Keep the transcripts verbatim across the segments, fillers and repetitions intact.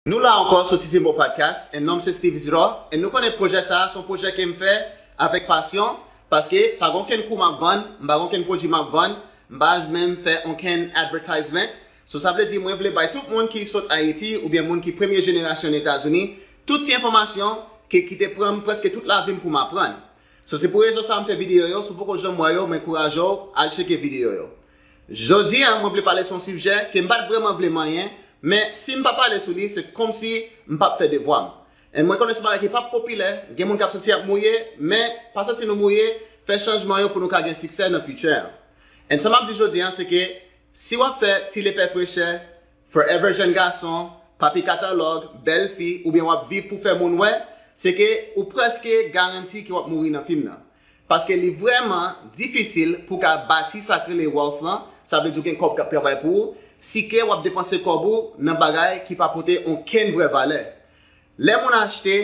Nou la ankò sou Ti Simbo Podcast, and non m se Steve Isidore, and nou konnen pwojè sa a se yon pwojè ke m fè avèk pasyon, paske pa gen okenn kou m ap vann, m pa gen okenn pwodui m ap vann, m pa menm fè okenn advertisement. So sa vle di mwen vle bay tout moun ki sot Ayiti oubyen moun ki premye jenerasyon nan Etazini, tout ti enfòmasyon ke ki te pran m prèske tout lavi m pou m aprann. So se pou rezon sa a m fè videyo yo, si w poko janm wè yo, m ankouraje w al tcheke videyo yo. Jodi a, mwen vle pale sou yon sijè ke m pa t vrèman vle manyen, men si m pa pale sou li, se kòmsi m p ap fè devwa m. And mwen konnen se yon bagay ki p ap popilè, gen moun k ap santi y ap mouye, men pa santi nou mouye, fè chanjman yo pou nou ka gen siksè nan future. And sa m ap di jodi a, se ke si w ap fè ti lepè frechè, forever jèn gason, papi katalòg, bèl fi, oubyen w ap viv pou fè moun wè, se ke ou prèske garanti ke w ap mouri nan fim nan. Paske li vrèman difisil pou w ka bati sa k rele wealth lan, sa vle di w gen kòb k ap travay pou ou, si ke w ap depanse kòb ou nan bagay ki pa pote okenn vrè valè. Lè moun achte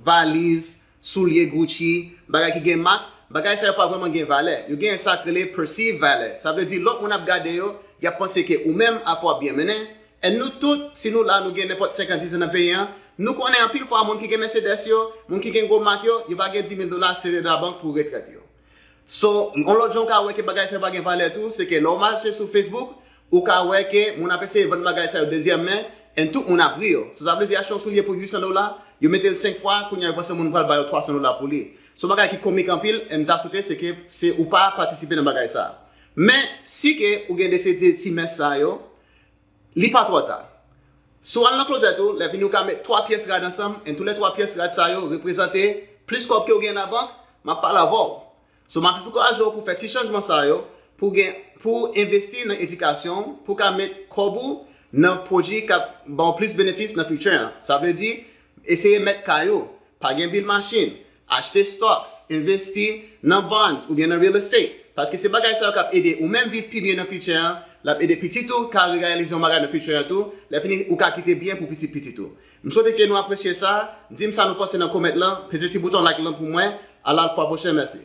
valiz, soulye Gucci, bagay ki gen mak, bagay sa yo pa vrèman gen valè. Yo gen sa k rele perceived valè. Sa vle di lòt moun ap gade yo, y ap panse ke ou menm afè w ap byen mennen. And nou tout, si nou la, nou gen nenpòt senk an, diz an nan peyi an, nou konnen anpil fwa moun ki gen Mercedes yo, moun ki gen gwo mak yo, yo pa gen di mil dola sere nan bank pou retrèt yo. So, yon lòt jan w ka wè ke bagay sa yo pa gen valè tou, se ke lè w mache sou Facebook, ou ka wè ke moun ap eseye vann bagay sa yo dezyèm men, and tout moun ap ri yo. So, sa vle di achte yon soulye pou uit san dola, yo mete l senk fwa, kounye a yo panse moun pral ba yo twa san dola pou li. Se yon bagay ki komik anpil, and m ta swete se ke se ou pa patisipe nan bagay sa a. Men, si ke ou gen de se de ti mès sa yo, li pa twò ta. Si w al nan klozèt ou, lè fini ou ka met twa pyès rad ansanm, and tou lè twa pyès rad sa yo reprezante plis kòb ke w gen nan bank, m ap pale avè w. So, m ap ankouraje w pou fè ti chanjman sa yo, pou gen, pou envesti nan edikasyon, pou ka met kòb ou nan pwodui k ap ba w plis benefis nan future an. Sa vle di, eseye mèt kay ou, pa gen bil machin, achte stocks, envesti nan bonds oubyen nan real estate. Paske se bagay sa yo k ap ede ou menm viv pi byen nan future an, l ap ede pitit ou ka reyalize yon bagay nan future an tou, lè fini ou ka kite byen pou pitit pitit ou. M swete ke nou apresye sa, di m sa nou panse nan comment lan, peze ti bouton like lan pou mwen, a la fwa pwochen, mèsi.